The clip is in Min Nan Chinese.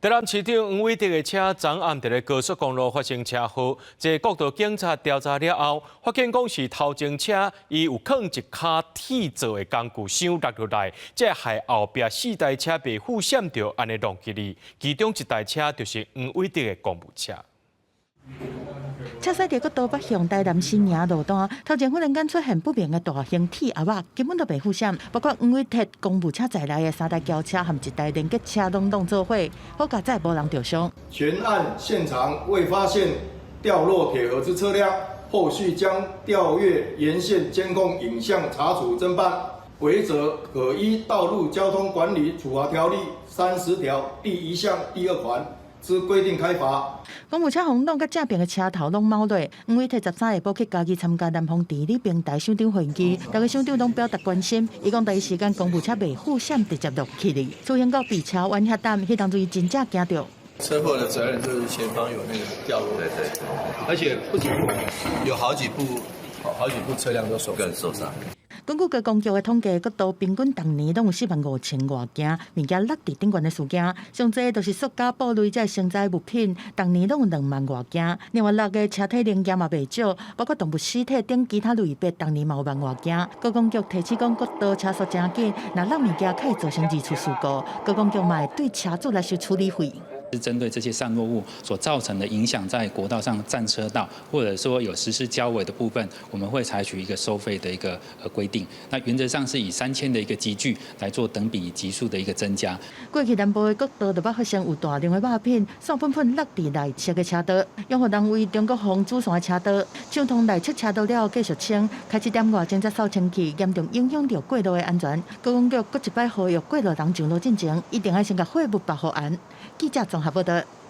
台南市長黃偉哲的車昨暗佇咧高速公路發生車禍，這國道警察調查了後，發現講是頭前車伊有囥一跤鐵做的工具箱落落來，這害後壁四台車袂赴閃著，按呢挏去哩。其中一台車就是黃偉哲的公務車。車駛佇國道北向台南新營路段，頭前忽然間出現不明的大型鐵盒仔，根本就袂赴閃。包括黃偉哲公務車在內的三台轎車和一台連結車攏挏做伙，好佳哉無人著傷。全案現場未發現掉落鐵盒之車輛，後續將調閱沿線監控影像查處偵辦，違者可依《道路交通管理處罰條例》30條第1項第2款之規定開罰。公務車予挏共正爿的車頭攏貓落。黃偉哲13下晡去嘉義參加南方治理平台首長會議，逐个首長攏表達關心。伊講第一時間公務車袂赴閃，直接落去哩。蘇興國被車彎遐膽，彼當陣真正驚著。車禍的責任就是前方有那個掉落，對對對，而且不止有好幾部，好幾部車輛都受傷。根據高公局的統計，國道平均逐年攏有4萬5千外件物件落佇頂懸的事件，上濟就是塑膠布類這承載物品，逐年攏有2萬外件。另外落的車體零件嘛袂少，包括動物屍體等其他類別，逐年嘛有萬外件。高公局提醒講，國道車速誠緊，若落物件較會造成二次事故，高公局嘛會對車主來收處理費。是針對這些散落物所造成的影響，在國道上佔車道，或者說有實施交違的部分，我們會採取一個收費的一個規定。那原則上是以3000的一個級距來做等比級數的一個增加。過去南部的國道就捌發生有大量的肉品散噴噴落佇內側的車道，養護單位中國風主線的車道暢通內側車道了後，繼續清，開7點外鐘才掃清去，嚴重影響著過路的安全。高公局閣一擺呼籲過路人上路進前，一定愛先共貨物縛予嚴。記者綜合報道。